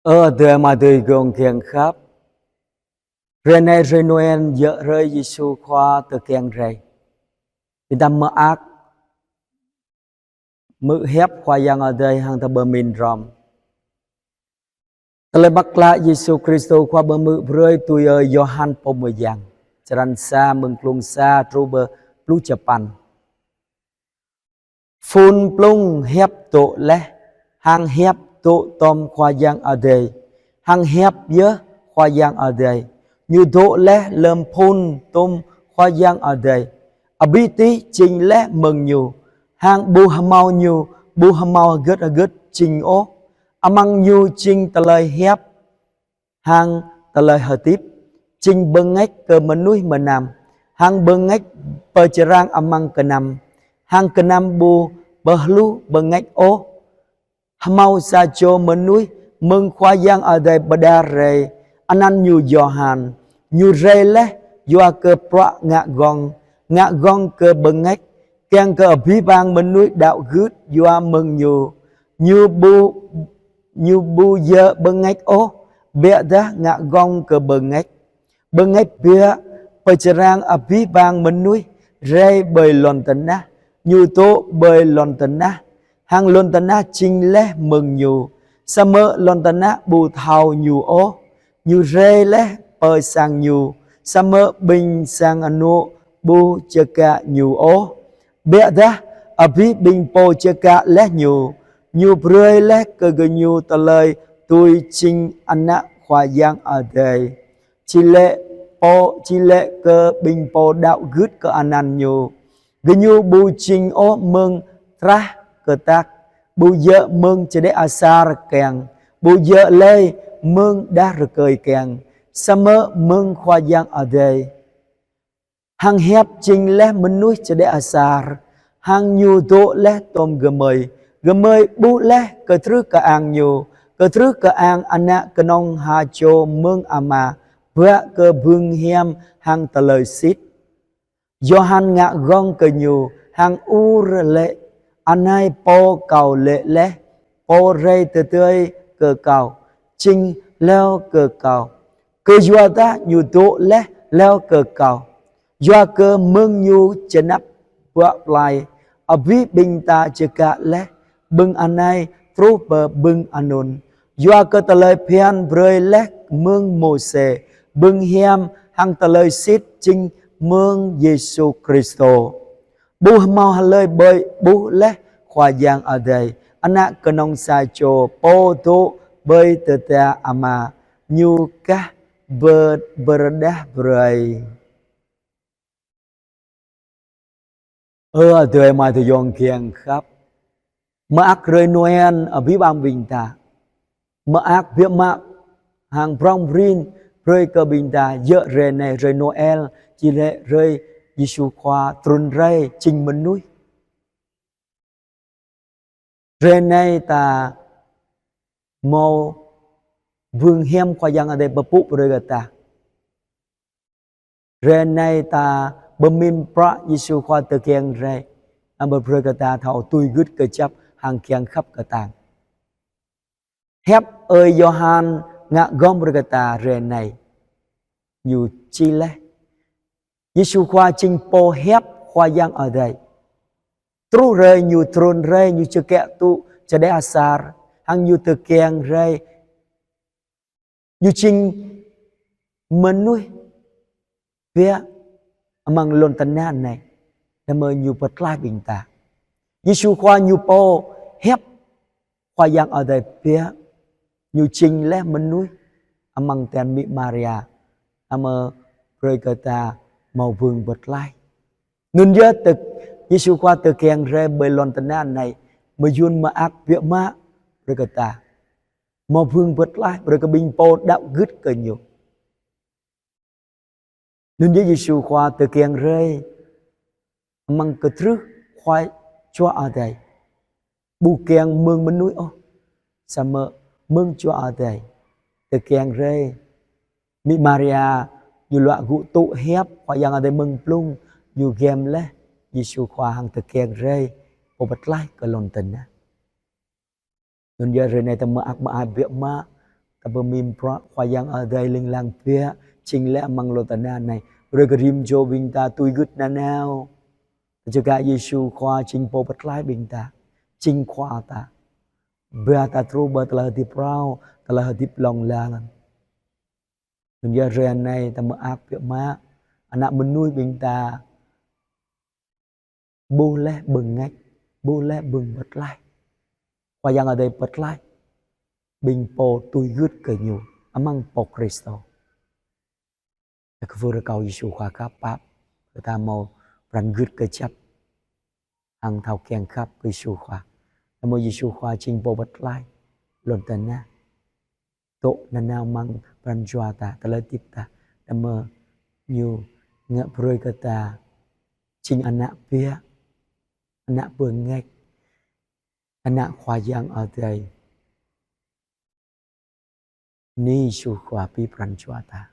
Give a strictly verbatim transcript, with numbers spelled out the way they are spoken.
Ơ adơi amai adơi ayŏng kiăng khăp. Hrơi anai hrơi Noel, yơh hrơi Yêsu Khua tơkeng rai. Ƀing ta mơak hmư̆ hiăp Khua Yang Adai hăng ta pơmĭn hrŏm. Tơlơi Mơak Klă Yêsu Kristô Khua pơhmư̆ brơi tui ơi Yôhan Pô Mơyang, črăn sa, mơ̆ng klŭng sa truh pơ pluh čơpăn. Phŭn blung hiăp dŏ laih, hăng hiăp dŏ tom Khua Yang Adai, hăng hiăp yơh Khua Yang Adai. Ñu dŏ laih lơm phŭn tom Khua Yang Adai. Abih tih jing laih mơ̆ng ñu, hăng ƀu hơmâo ñu, ƀu hơmâo hơget hơget jing ôh. Amăng ñu jing tơlơi hiăp hăng tơlơi hơdip, jing bơngač kơ mơnuih mơnam, hăng bơngač pơčrang amăng kơnăm, hăng kơnăm ƀu pơhluh bơngač ôh. Hơmâo sa čô mơnuih mơ̆ng Khua Yang Adai pơđar rai, anăn ñu Yôhan. Ñu rai laih yua kơ bruă ngă gơ̆ng, ngă gơ̆ng kơ bơngač, kiăng kơ abih bang mơnuih đaŏ gưt yua mơ̆ng ñu. Ñu ƀu, ñu ƀu djơ̆ bơngač ôh, biă dah ngă gơ̆ng kơ bơngač. Bơngač biă pơčrang abih bang mơnuih rai ƀơi lŏn tơnah. Ñu dŏ ƀơi lŏn tơnah, hăng lŏn tơnah jing laih mơ̆ng ñu, samơ̆ lŏn tơnah ƀu thâo ñu ôh. Ñu rai laih pơ sang ñu, samơ̆ ƀing sang anŏ ƀu čơkă ñu ôh. Biă dah abih ƀing pô čơkă laih ñu, ñu brơi laih kơ gơñu tơlơi dưi jing ană Khua Yang Adai, či lĕ pô, či lĕ kơ ƀing pô đaŏ gưt kơ anăn ñu. Gơñu ƀu jing ôh mơ̆ng trah kơtăk, ƀu djơ̆ mơ̆ng čơđeh asar kiăng, ƀu djơ̆ lơi mơ̆ng đah rơkơi kiăng, samơ̆ mơ̆ng Khua Yang Adai. Hăng hiăp jing laih mơnuih čơđeh asar, hăng ñu dŏ laih tom gơmơi. Gơmơi ƀuh laih kơtrưh kơang ñu, kơtrưh kơang ană kơnong ha čô mơ̆ng Ama, bă kơ bưng hiam hăng tơlơi sĭt. Yôhan ngă gơ̆ng kơ ñu hăng ur lĕ: Anai Pô kâo lĕ laih, Pô rai tơdơi kơ kâo, jing hlâo kơ kâo, kơyua dah ñu dŏ laih hlâo kơ kâo. Yua kơ mơ̆ng ñu čơnăp bă plai, abih ƀing ta čơkă laih bưng anai truh pơ bưng anŭn. Yua kơ tơlơi phiăn brơi laih mơ̆ng Môsê, bưng hiam hăng tơlơi sĭt jing mơ̆ng Yêsu Kristô. Ƀu hơmâo hlơi ƀơi ƀuh laih Khua Yang Adai, ană kơnong sa čô Pô dŏ ƀơi tơda Ama, ñu kah pơrơđah brơi. Ơ adơi amai adơi ayŏng kiăng khăp. Mơak hrơi Noel abih bang ƀing ta. Mơak biă mă hăng prŏng prin brơi kơ ƀing ta, yơh hrơi anai hrơi Noel, či lĕ hrơi Yêsu Khua trŭn rai jing mơnuih. Hrơi anai ta hmâo bưng hiam Khua Yang Adai pơpŭ brơi kơ ta. Hrơi anai ta pơmĭn bruă Yêsu Khua tơkeng rai, anŭn brơi kơ ta thâo tui gưt kơjăp hăng kiăng khăp kơtang. Hiăp ơi Yôhan ngă gơ̆ng brơi kơ ta hrơi anai, ñu čih laih: Yêsu Khua jing Pô hiăp Khua Yang Adai. Truh hrơi ñu trŭn rai, ñu čơkă tŭ čơđeh asar, hăng ñu tơkeng rai. Ñu jing mơnuih biă amăng lŏn tơnah anai, samơ̆ ñu pơtlaih ƀing ta. Yêsu Khua ñu Pô hiăp Khua Yang Adai biă, ñu jing laih mơnuih amăng tian amĭ Maria, samơ̆ brơi kơ ta hmâo bưng pơtlaih. Anŭn yơh tơ, Yêsu Khua tơkeng rai ƀơi lŏn tơnah anai, mơyŭn mơak biă mă brơi kơ ta hmâo bưng pơtlaih brơi kơ ƀing pô đaŏ gưt kơ ñu. Anŭn yơh Yêsu Khua tơkeng rai amăng kơtrưh Khua Jua Adai. Ƀu kiăng mơ̆ng mơnuih ôh, samơ̆ mơ̆ng Jua Adai. Tơkeng rai. Amĭ Maria ñu luă gŭ tŭ hiăp Khua Yang Adai mơ̆ng blung, ñu giăm laih Yêsu Khua hăng tơkeng rai, Pô pơtlaih kơ lŏn tơnah. Anŭn yơh hrơi anai ta mơak mơai biă mă, Ta pơmĭn bruă Khua Yang Adai ling lang biă, jing lĕ amăng lŏn tơnah anai. Brơi kơ rĭm čô ƀing ta tui gưt nanao. Tơčơkă Yêsu Khua jing Pô pơtlaih ƀing ta, jing Khua ta. Ba ta truh pơ tơlơi hơdip phrâo, tơlơi hơdip hlŏng lar. Anŭn yơh hrơi anai ta mơak biă mă, ană mơnuih ƀing ta ƀuh laih bơngač, ƀuh laih bơ̆ng pơtlaih. Khua Yang Adai pơtlaih ƀing pô tui gưt kơ Ñu amăng Pô Krist. Ta kwưh rơkâo Yêsu Khua khăp pap, kơ ta hmâo pran gưt kơjăp hăng thâo kiăng khăp kơ Yêsu Khua. Ta hmâo Yêsu Khua jing Pô pơtlaih lŏn tơnah. Dŏ nanao amăng pran jua ta, tơlơi hơdip ta. Ta hmâo Ñu ngă brơi kơ ta jing ană biă, ană bơngač, ană Khua Yang Adai. Bơni Yêsu Khua pĭ pran jua ta.